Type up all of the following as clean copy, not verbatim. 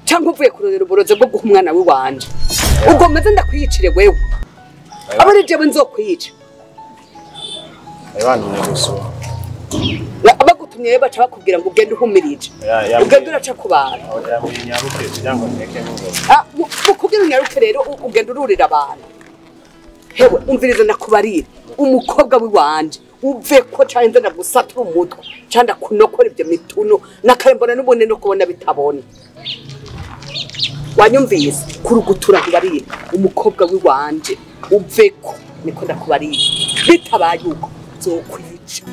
Cyangwa uvuye kurorera uburozi bwo guha umwana w'iwanje. Ubwo maze ndakwiyicire wewe. Abari jewe nzokwica. Abantu gusoma. Abagutumye baca bakubwira ngo ugende uhumirije. Ugende uraca kubana. Nyaruke kugira ngo nteke n'ingoga. Ah, kugira unyaruke rero ugende ururira abantu. Hewe umviriza ndakubarira umukobwa w'iwanje uve ko canze ndagusatura umutwe canda kunokora ibyo mituno nakarembona n'ubone no kubona bitabona. Wanyumvise kurugutura kubarira umukobwa w'iwanje uve ko niko ndakubarira bitabaye uko nzokwica.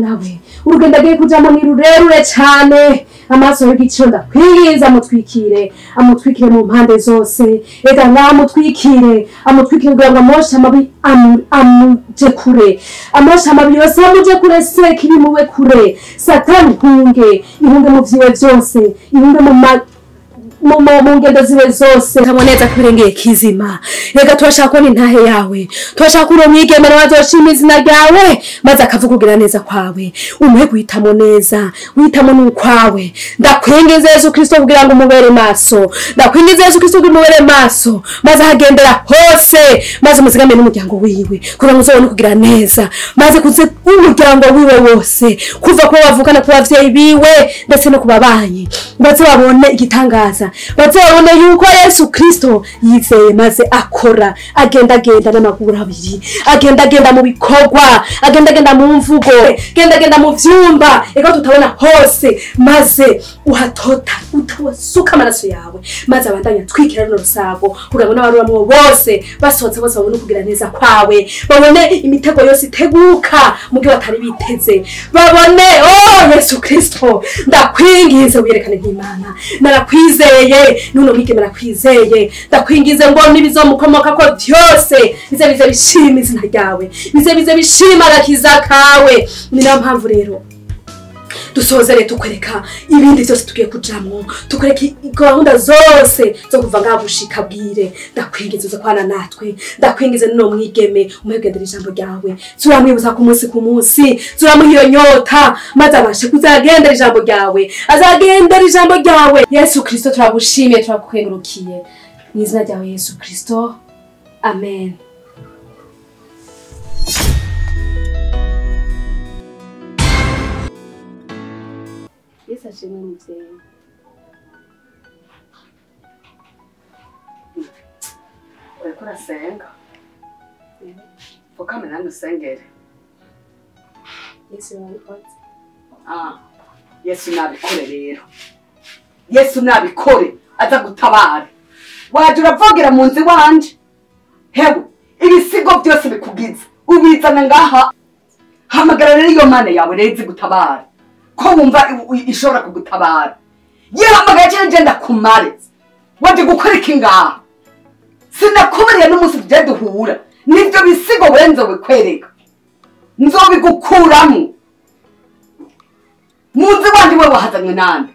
Nawe urugendo agiye kujamo ni rurerure cyane amaso y'igiciro ndakwinginze amutwikire amutwikire mu mpande zose ega namutwikire amutwikire kugira ngo amoshe amabi amuje kure amoshe amabi yose amuje kure se kirimuwe kure satani ihunge ihunge mu vyiwe byose ihunge mu mu ngendo ziwe zose kaboneza kurengeye kizima rega turashaka kubona intahe yawe turashaka uro mwigeme wazoshima izina ryawe maze akavuga neza kwawe umuhe guhitamo neza uhitamo n'ukwawe ndakwinginze Yesu Kristo kugira ngo umubere maso ndakwinginze Yesu Kristo kugira umubere maso maze ahagendera hose maze umuzigame n'umuryango wiwe kugira ngo uzobone kugira neza maze kuze umuryango wiwe wose kuva ku bavukana ku bavyeyi biwe ndetse no ku babanyi ndetse babone igitangaza bazabone yuko Yesu Kristo yizeye maze akora agenda agenda n'amaguru abiri agenda agenda mu bikorwa agenda agenda mu mvugo agenda agenda mu vyumba eka tutabona hose maze uhatota utawasuka amaraso yawe maze abandanya twikira runo rusago kugira ngo n'abaruramwo bose basohotse bose babone kugira neza kwawe babone imitego yose iteguka mu gihe batari biteze babone oh Yesu Kristo ndakwinginze wiyerekane nk'Imana narakwizeye nuno mwigeme nakwizeye ndakwingize ngo nibizomukomoka ko byose bize bize bishima izina ryawe bize bize bishima agakiza kawe. Ni nayo mpamvu rero dusozere tukwereka ibindi byose tugiye kujamwo tukwereka gahunda zose zo kuva ngaha gushika bwire ndakwingize uze kwana natwe ndakwingize nuno mwigeme umuhe kugendera ijambo ryawe turamwibuza ku munsi ku munsi turamuha iyo nyota maze abashe kuzagendera ijambo ryawe azagendera ijambo ryawe. Yesu Kristo turagushimiye turagukengurukiye mu izina ryawe Yesu Kristo amen. Yesu ashimwe muvyeyi. Uriko urasenga fukame nange usengere. Yesu yabikoze. Ah, Yesu nabikore rero. Yesu nabikore aza gutabara. Waje uravogera mu nzu wanje. Hewe ibisigo byose bikugize ubizana ngaha. Hamagara rero iyo mana yawe rero izi gutabara. Ko wumva ishobora kugutabara. Yehamagara cyane je ndakumare. Waje gukora iki ngaha? Sinakubariye n'umunsi tujye duhura. Nivyo bisigo wenze wikwereka. Nzobigukuramo. Munzi wandi wewe wahazanywe nande?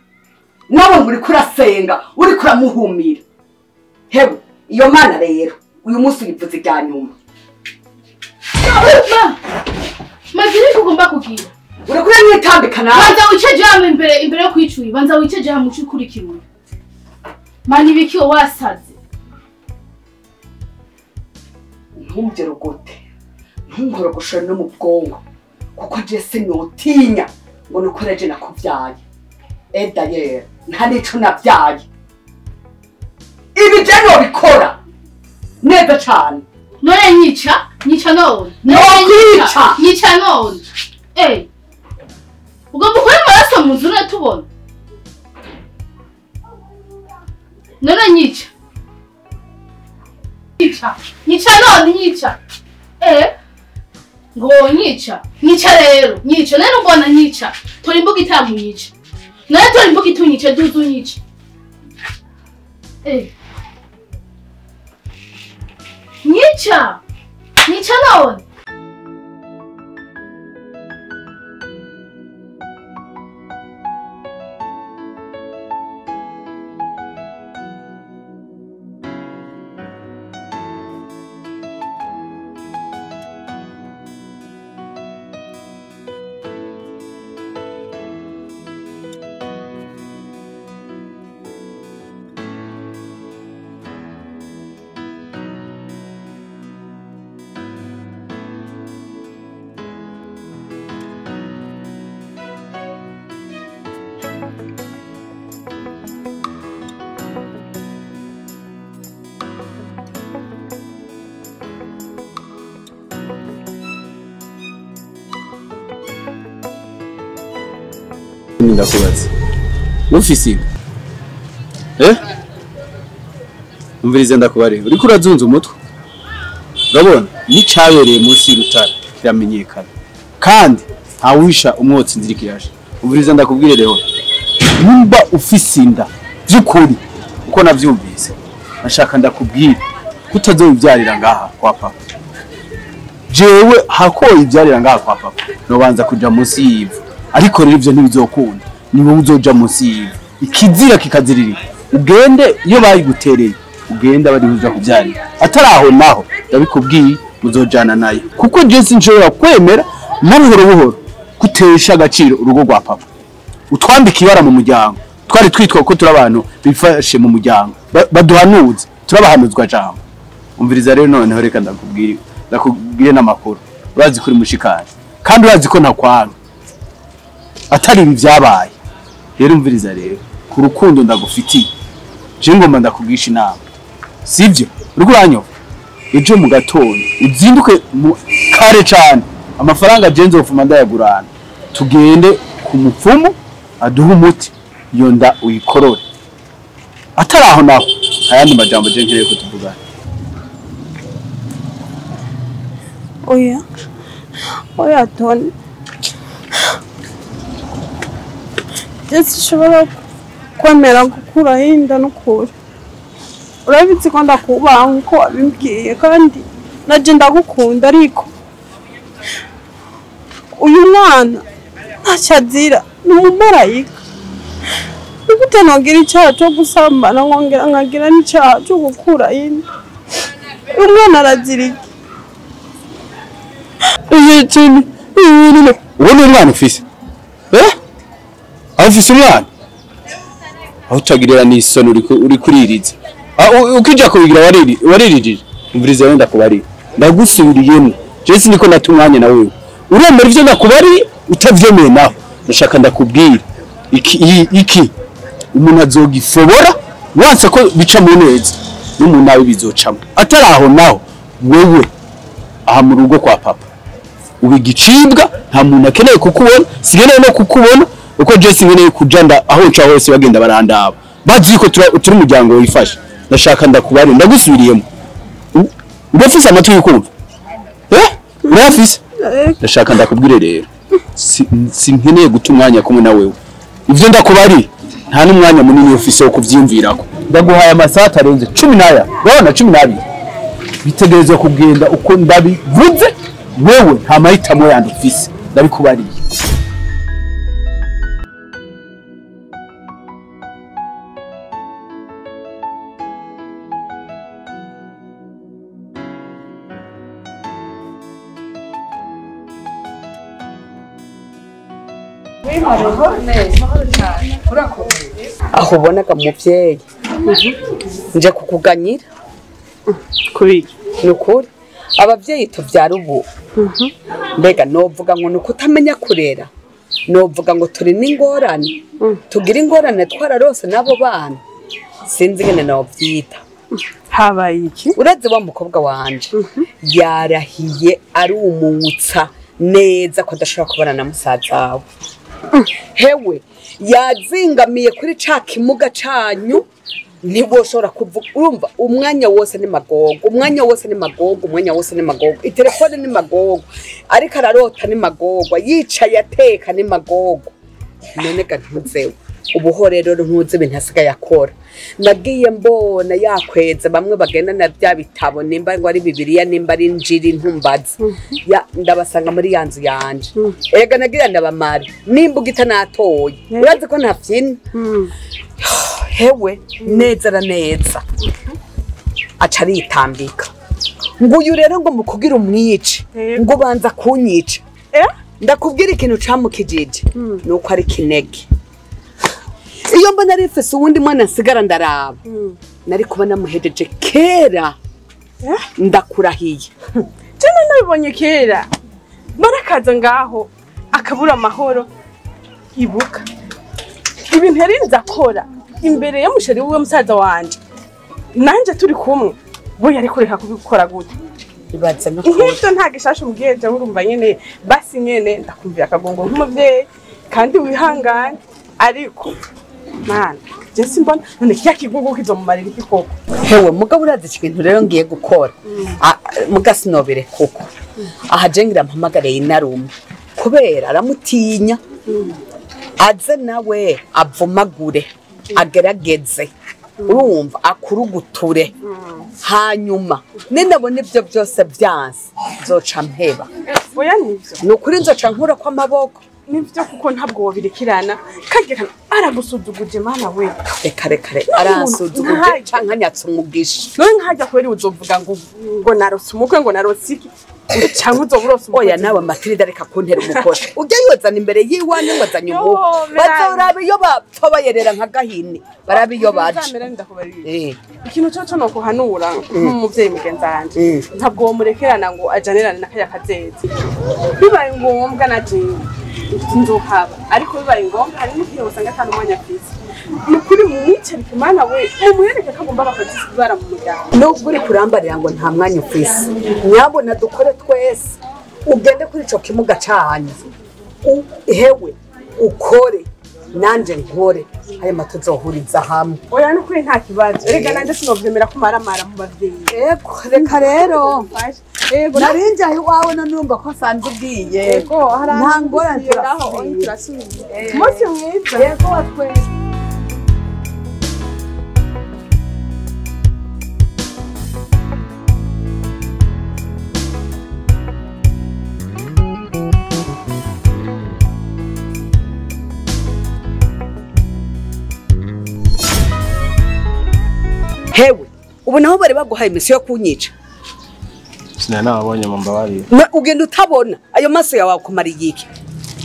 Nawe muri kurasenga, uri kuramuhumira. Hewe, iyo mana rero, uyu munsi uyivuze irya nyuma. Ma, magiri kugomba kugira. Uriko uranyitambika nawe. Banza wiceje hamwe imbere yo kwicuye. Banza wiceje hamwe ucukurikira. Mani biki wasaze. Ntumbyero gote. Ntunkorogoshore no mu bwonko. Kuko je sinotinya ngo nukoreje nakuvyaye. Eda yera nta nico navyaye. Ibi je nobikora neza cane. None nyica, nyica none. Nokwica. Nyica none. Eh. Ugomba ukore amaraso mu nzu none tubona. None nyica. Nyica. Nyica none nyica. Eh. Ngo nyica. Nyica rero. Nyica none mbona nyica. Tora imbuga itamunyica. None tora imbuga itunyice duzu nyica. Eh. Nyica. Nyica none. Ndakubaza ufise eh umvirize ndakubare uriko urazunza umutwe urabona nicabereye munsi y'urutare kiramenyekana kandi ntawisha umwotsi nzirikiraje umvirize ndakubwire rero nimba ufise inda by'ukuri uko navyumvise nashaka ndakubwira kutazobivyarira ngaha kwa papa jewe hakoye ivyarira ngaha kwa papa nobanza kuja munsi y'ivu ariko rero ivyo ntibizokunda ni wowe uzoja munsi y'ivu ikizira kikaziririka ugende iyo bayigutereye ugenda bari uja kuvyarira ataraho naho ndabikubwiye muzojana nayo kuko je sinshobora kwemera na buhoro buhoro kutesha agaciro urugo rwa papa utwambika ibara mu muryango twari twitwa ko turi abantu bifashe mu muryango baduhanuza turabahanuzwa jambo umviriza rero noneho reka ndakubwire n'amakuru urazi kuri mushikari kandi urazi ko ntakwanga atari ibi byabaye rero umviriza rero ku rukundo ndagufitiye je ngomba ndakugisha inama sivyo uriko uranyumva ejo mu gatondo uzinduke kare cane amafaranga je nzofuma ndayagurana tugende ku mupfumu aduhe umuti iyo nda uyikorore atari aho naho ayandi majambo je nkeneye ko tuvugana. Oya oya Tony sinshobora kwemera gukuraho inda n'ukuri urabizi ko ndakubaha nkuko wabimbwiye kandi naje ndagukunda ariko uyu mwana ntacyo azira ni umumarayika nigute nogira icyaha cyo gusambana nkongera nkagira n'icyaha cyo gukuraho inda uyu mwana arazira iki? Uwo ni umwana ufise eh aho ufise umwana aho utagirira n'isoni uri kuririza ukija kubigira wariririje umviriza rero ndakubariye ndagusubiriyemo je siniko nata umwanya na wewe uremera ivyo ndakubariye utavyemeye naho ndashaka ndakubwira iki umuntu azogifobora wanse ko bica mu neza n'umuntu nawe bizocamo atari aho naho wewe aha mu rugo kwa papa ubigicibwa nta muntu akeneye kukubona sigeneye no kukubona uko Jesse nkeneye kujanda aho nca hose bagenda barandaba bazi ko turi umuryango wifashe ndashaka ndakubari ndagusubiriyemo urafise amatwi y'ukumva eh urafise ndashaka ndakubwire rero sinkeneye guta umwanya kumwe na wewe ivyo ndakubari nta n'umwanya munini ufise wo kuvyiyumvirako ndaguhaye amasaha atarenze 10 urabona 12 bitegerezwa kugenda uko ndabivuze wewe nta mahitamo yandi ufise ndabikubariye. Aho ubonaga muvyeyi nje kukuganyira kubiki nukuri abavyeyi tuvyara ubu mbega novuga ngo nukutamenya kurera novuga ngo turi n'ingorane tugira ingorane twararose n'abo bana sinzi ngene novyita. Habaye iki? Urazi wa mukobwa wanje yarahiye arumutsa neza ko adashobora kubana na musaza we. Hewe yazingamiye kuri ca kimuga canyu ntiboshobora kuvuga. Urumva umwanya wose ni magogo, umwanya wose ni magogo, umwanya wose ni magogo, itelefone ni magogo, ariko ararota ni magogo, yicaye ateka ni magogo. None ga ntuzewe ubuho rero ntuzi ibintu asigaye akora. Nagiye mbona yakweze bamwe bagenda na bya bitabo nimba ngo ari Bibiliya nimba ari Injiri ntumbaze. Ya ndabasanga muri ya nzu yanje. Ega nagira ndabamara nimba ugita natoye. Urazi ko ntafyina. Hewe neza na neza aca aritambika nguyu rero ngo mukugira umwice ngo banza kunyica. Ndakubwira ikintu camukijije nuko ari kinege. Iyo mbona arifese uwundi mwana nsigara ndaraba nari kuba namuhejeje kera. Ndakurahiye jana nabibonye kera barakaza ngaho akabura amahoro. Ibuka ibintu yarinze akora imbere ya musheri wiwe musaza wanje nanje turi kumwe bo yari kureka kubikora gute. Ibaze no nk'ibyo nta gishasha umubwiye je urumva nyene basi nyene ndakumvira akagongo nk'umuvyeyi kandi wihangane. Ariko mana je simbona none kiya kigugu kizomumarira iki koko. Hewe mugabo urazi ikintu rero ngiye gukora muga sinobere koko aha je ngira mpamagare inarume kubera aramutinya aze nawe avumagure agerageze urumva akuruguture hanyuma ninabona ibyo byose byanse nzoca mpeba. Oya nivyo nukuri nzoca nkura kwa maboko nivyo kuko ntabwo wobirekirana kagira aragusuzuguje mana we. Reka reka aransuzuguje canke anyatse umugisha. None nkajya kweri uzovuga ngo narose umukwe ngo narose iki canke uzoburose umukwe. Oya nawe Matilda reka kuntera umukosha ujya yozana imbere yiwane ngo azanye umukwe bazorabe iyo bapfa bayerera nka gahini barabe iyo baje. Ikintu cyo no kuhanura nk'umuvyeyi mugenzi wanje ntabwo womurekerana ngo ajanirane n'akaya kazeze. Bibaye ngombwa na jewe nzohaba ariko bibaye ngombwa hari n'igihe usanga atari umwanya afise. Ni ukuri mumwicarike mana we mumwereke ko agomba abakozi ibara mu muryango. Nubwo uri kurambarira ngo nta mwanya ufise nyabona dukore twese ugende kuri ico kimuga canyu hewe ukore nanje nkore ayo matuzohuriza hamwe. Oya nukuri nta kibazo erega nanje sinovyemera kumaramara mu bavyeyi. Ego reka rero narinje aho iwawe none urumva ko nsanze ubwiye. Ego nta ngorane turasubira. Umunsi mwiza. Yego watwese. Hewe ubu naho bari baguhaye imisi yo kunyica. Sinari nababonye mumbabarire. Ugenda utabona ayo maso yawe akumariye iki?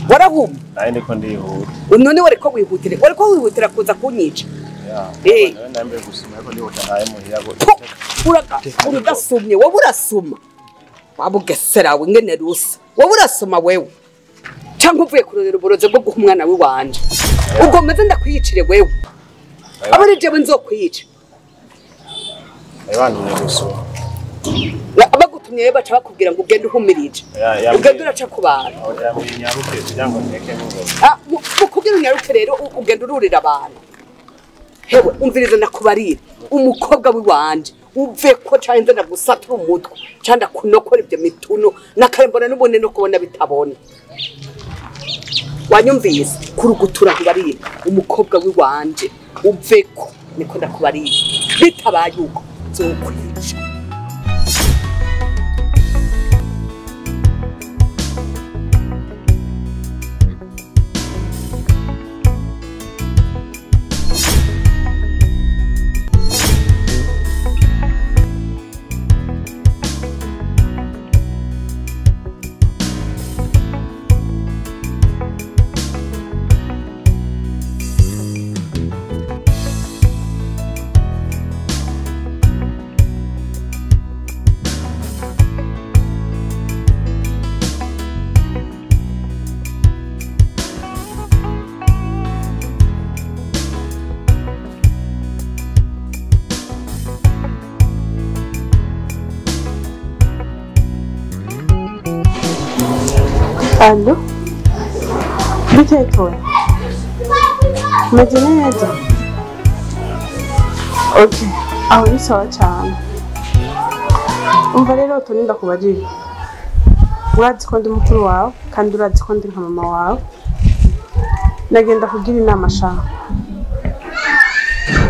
Warahuma. Nari ndiko ndihuta. None wariko wihutire wariko wihutira kuza kunyica. Nambe gusuma ariko ndihuta ntaye muhira go. Uradasumye wowe urasuma. Wabugesera ingene rusa. Wowe urasuma wewe. Canke uvuye kurorera uburozi bwo guha umwana wiwanje. Ubwo meze ndakwiyicire wewe. Abari jewe nzokwiyica. Abantu gusuma. Abagutumye baca bakubwira ngo ugende uhumirije. Ugende uraca ku bantu. Nyaruke kugira ngo nteke n'ingoga. Kugira unyaruke rero ugende ururira abantu. Hewe umviriza ndakubarira umukobwa wiwanje uve ko canke nze ndagusatura umutwe canke ndakunokora ivyo mituno nakare mbona n'ubone no kubona bitabona. Wanyumvise kurugutura nkubarira umukobwa wiwanje uve ko niko ndakubarira bitabaye uko nzokwica. Allo? Bite Tony? Meze neza? Okay, aho ni sawa cyane. Umva rero Tony ndakubajije. Urazi ko ndi mukuru wawe kandi urazi ko ndi nka mama wawe. Nagenda kugira inama sha.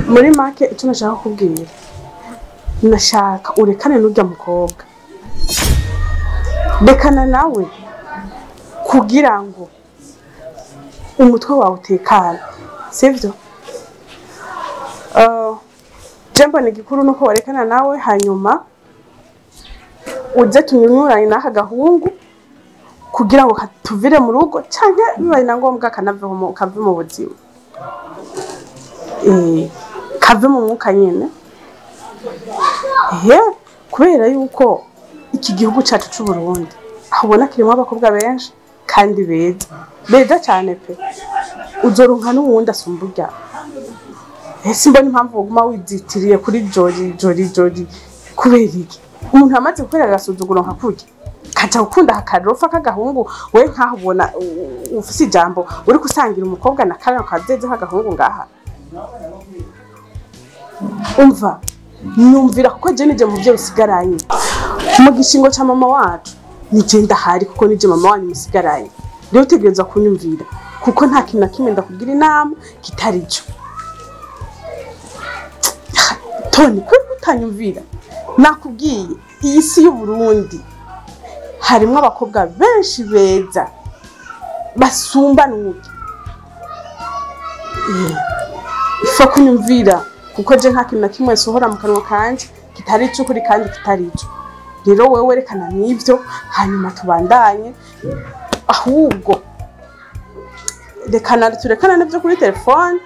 Muri make icyo nashaka kukubwira, nashaka urekane n'urya mukobwa. Rekana nawe kugira ngo umutwe wawe utekane, sivyo? Jambo ni gikuru nuko warekana nawe, hanyuma uze tunyuranye n'aka gahungu kugira ngo katuvire mu rugo canke bibaye na ngombwa kanave mu kave mu buzima. Kave mu mwuka nyene. Kubera yuko iki gihugu cyacu c'u Burundi aho ubona kirimo abakobwa benshi kandi beza beza cyane pe, uzoronka n'uwundi asumba urya. Ese mbona impamvu uguma wizitiriye kuri Jori Jori Jori kubera iki? Umuntu amaze gukorera agasuzuguro nka kurya kaja gukunda akarofa k'agahungu, we nkaho ubona ufise ijambo uri kusangira umukobwa na kariya kazeze k'agahungu ngaha. Umva nyumvira kuko je nije mu byo usigaranye mu gishingo ca mama wacu nije ndahari kuko nije mama wanyu musigaranye. Rero utegerezwa kunyumvira kuko nta kintu na kimwe ndakugira inama kitari cyo. Tony, kuri utanyumvira nakubwiye iyi si y'u Burundi harimo abakobwa benshi beza basumba n'uke. Ifo kunyumvira kuko je nta kintu na kimwe sohora mu kanwa kanje kitari cyo kuri kandi kitari cyo. Rero wewe rekana n'ivyo hanyuma tubandanye, ahubwo rekana turekana n'ivyo kuri telefone,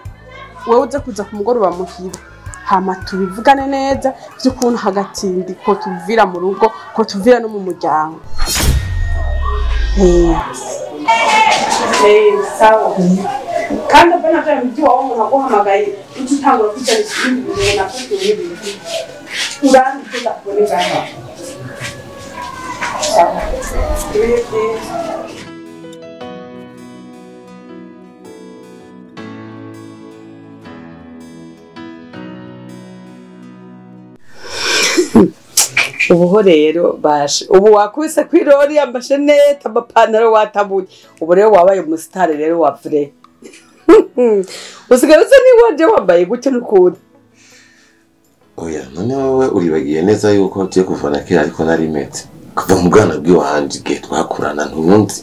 wewe uze kuza ku mugoroba muhira hama tubivugane neza by'ukuntu hagatindi ko tuvira mu rugo ko tuvira no mu muryango. Sawa. Kandi mbona bya bindi wawe umuntu aguhamagaye ututangura kujya ibindi bintu nafatiwe n'ibintu urandi tudakubone ngaha. Sawa. Ibihe byiza. Ubu rero bashe ubu wakubise kwirori amashenete amapantaro watabuye, ubu rero wabaye umusitari rero wa vrai. Usigaye usa niwanje wambaye gutyo n'ukuntu. Oya none wowe uribagiye neza yuko ugiye kuva na kera ariko nari meze kuva mu bwana bw'iwanje igihe twakurana ntundi.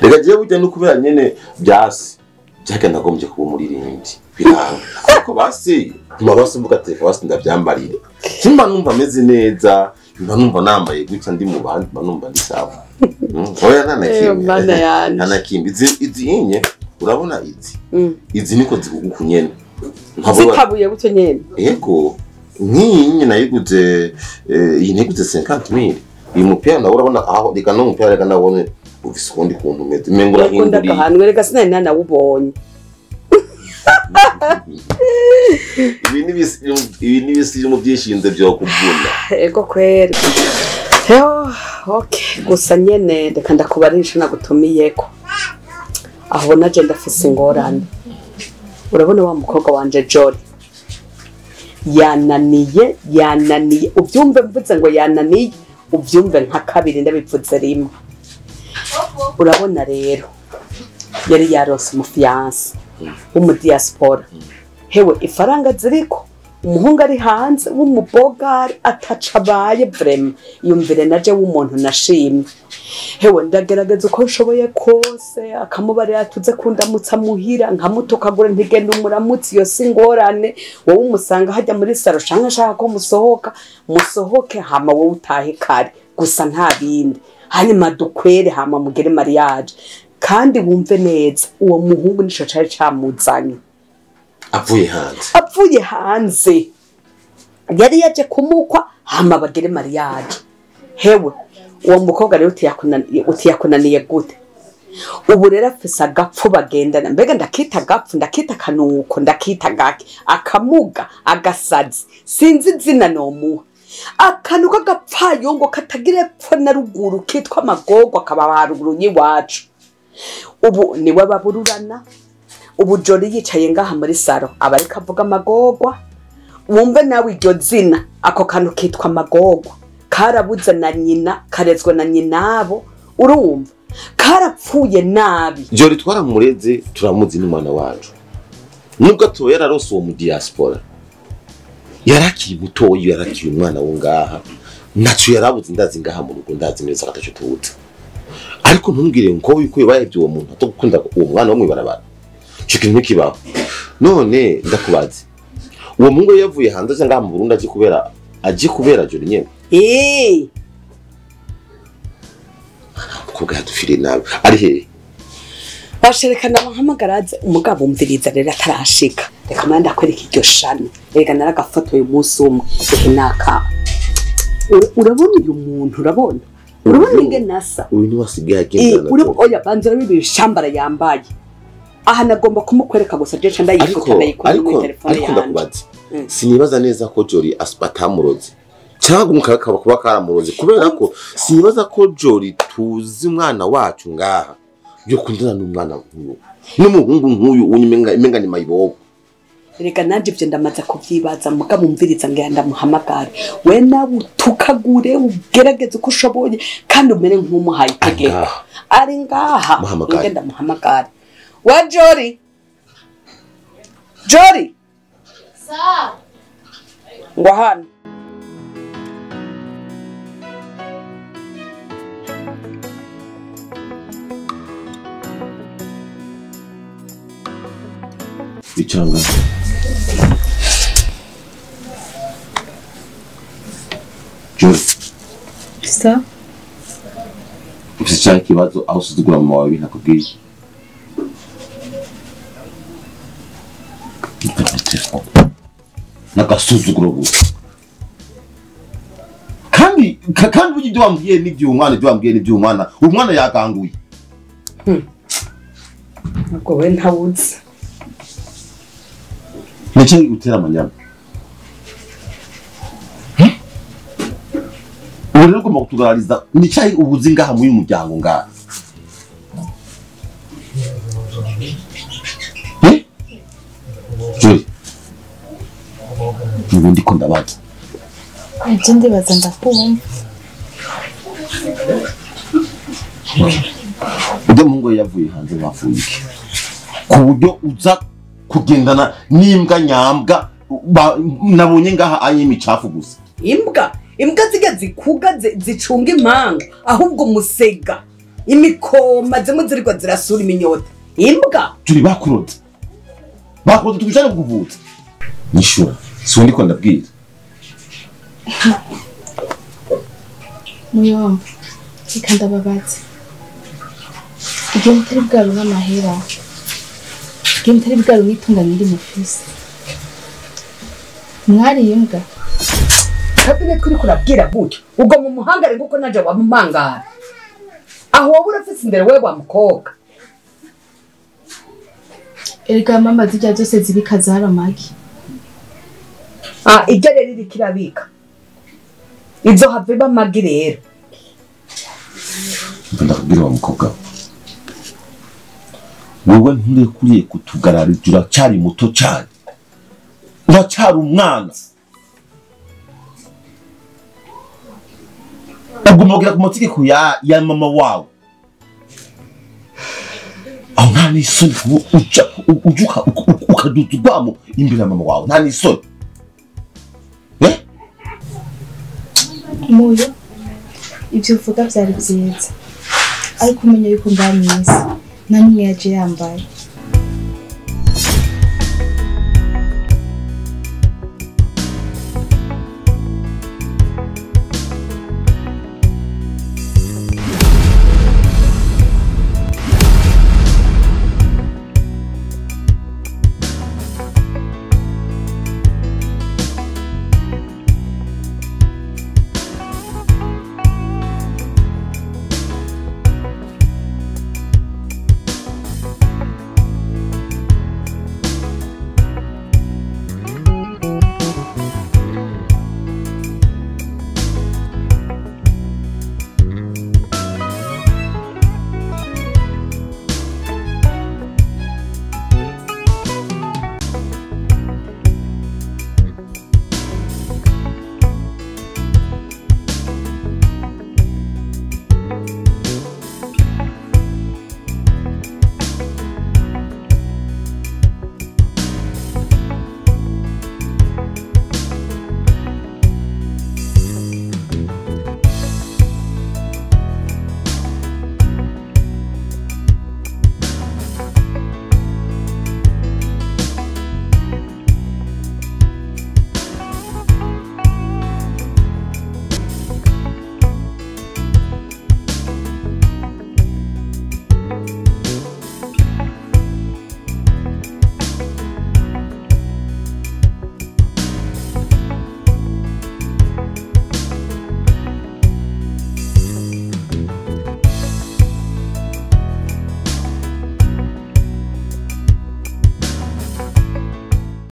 Reka jewe burya no kubera nyene byasi byake nagombye kuba umuririmbyi biranga, ariko basi mabasi mvuga ati basi ndabyambarire, simba numva meze neza, mba numva nambaye gutya ndi mu bandi, mba numva ndi sawa. Oya nana kimwe izi inye urabona izi izi niko zigugu nyene zitabuye gutyo nyene. Yego nk'iyi nayiguze iyi nayiguze 50000. Uyu mupira nawe urabona aho reka no mupira reka nabone ufise ukundi kuntu umeze umengo urahinduriye ahantu reka sinari nanawubonye. Ibi n'ibisirimu byishinze byo kuvuna. Ego kweri. Okay, gusa nyene reka ndakubarisha nagutumiyeko. Aho naje ndafise ingorane. Urabona wa mukobwa wanje Jolly yananiye ubyumve mvuze ngo yananiye ubyumve nka kabiri ndabivuze rimwe. Urabona rero yari yarose umufiance w'umudiaspora, hewe ifaranga ziriko umuhungu ari hanze w'umubogari atacabaye vraiment yumvire naje w'umuntu nashimye. Hewe ndagerageza uko nshoboye kose akamubarira tuze kundamutsa muhira nkamutukagura ntigenda umuramutsi yo singorane, wowe umusanga hajya muri saro canke ashaka ko musohoka musohoke hama wowe utahe kare gusa nta bindi, hanyuma dukwere hama mugere mariage. Kandi wumve neza uwo muhungu nico cari camuzanye avuye hanze yari yaje kumukwa hama bagere mariage. Hewe uwo mukobwa rero utiyakunaniye gute? Ubu rero afise agapfu bagendana, mbega ndakita agapfu ndakita akanuko ndakita gake akamuga agasazi sinzi izina nomuha, akantu k'agapfayongo katagira epfo na ruguru kitwa amagorwa kaba haruguru y'iwacu. Ubu niwe babururana. Ubu Jolly yicaye ngaha muri saro abarika avuga amagogwa. Wumve nawe iryo zina ako kantu kitwa amagogwa. Karabuze na nyina, karezwe na nyinabo, urumva karapfuye nabi. Jolly twaramureze turamuzi n'umwana wacu. Nubwo atoye yararose uwo mu diaspora. Yarakiri mutoyi, yarakiri umwana wo ngaha. Naco yarabuze ndazi ngaha mu rugo ndazi neza ataco tubuze. Ariko ntumbwire ngo yuko yabayevye uwo muntu atagukunda uwo mwana wo mwibarabara. Ico kintu ntikibaho. None ndakubaze. Uwo mungu yavuye hanze aje ngaha mu Burundi aje kubera Jolly nyene. Umukobwa yadufiriye nabi. Ari hehe? Basherekana bahamagaraze umugabo umviriza rero atarashika. Reka manda ndakwereka iryo shano. Reka naragafotoye umunsi umwe. Ehe naka. Urabona uyu muntu urabona? Urabona ingene asa? Uyu ni wasigaye agendana. Urabona oya banza urabibira ishambara yambaye. Aha nagomba kumukwereka gusa je ndayifota ndayikora muri telefone yanjye. Ariko ndakubaza. Sinibaza neza ko Jolly atamuroze. Cyangwa umukaka kuba karamuroze kubera ko sinibaza ko Jolly tuzi umwana wacu ngaha. Byo kundana n'umwana nk'uyu. N'umuhungu nk'uyu unyimenga ni mayibobo. Reka nanje ivyo ndamaze kuvyibaza mugabo umviriza ngira ndamuhamagare. We nawe utukagure ugerageze uko ushoboye kandi umere nk'umuhaye itegeko. Ari ngaha. Nge ndamuhamagare. We Jolly. Jolly. Sa. Ngo hano. Ichanga. Jolly. Sa. Ufise cya kibazo aho usuzugura mama wawe ntakubwiye. Nagasuzuguro gusa. Kandi burya ibyo wambwiye n'ibyo umwana ibyo wambwiye n'ibyo umwana umwana yakanguye. Ubwo we ntawuzi. Niki gutera amanyama. Ubu rero ugomba kutugarariza nicaye ubuzi ngaha muri muryango ngaha. Jolly. Ubundi ko ndabaza. Ibyo ndibaza ndakumva. Ujya muhungu yavuye hanze bavuye iki? Ku buryo uza kugendana n'imbwa nyambwa nabonye ngaha ayimicafu gusa. Imbwa zijya zikuga zicunga impanga ahubwo musega imikoma zimwe ziriko zirasura iminyota. Imbwa turi bakuroze. Bakuroze tubijane kuvuza. Nishura si ndiko ndabwira. Muyomba reka ndababaze. Igihe mutari bwaronke amahera, igihe mutari bwaronke itunga nyiri mufise, mwariye imbwa. Kabine kuri kurabwira gutyo ubwo mu muhangare nguko naje wamumangara. Aho wowe urafise imbere wewe wa mukobwa. Erega mama zijya zose zibika zaramagi. Iryo rero iriko irabika. Izo have bamagi rero. Ndakubwira wa mukobwa. Wowe nturekuriye kutugararira uracyari muto cyane. Uracyari umwana. Ugomba kugera ku mategeko ya mama wawe. Aho nta n'isoni uca ujuka ukaduza urwamo imbere ya mama wawe nta n'isoni. Muyo ibyo uvuga byari byiza ariko umenye yuko mba mwiza nta n'umwe yaje yambaye.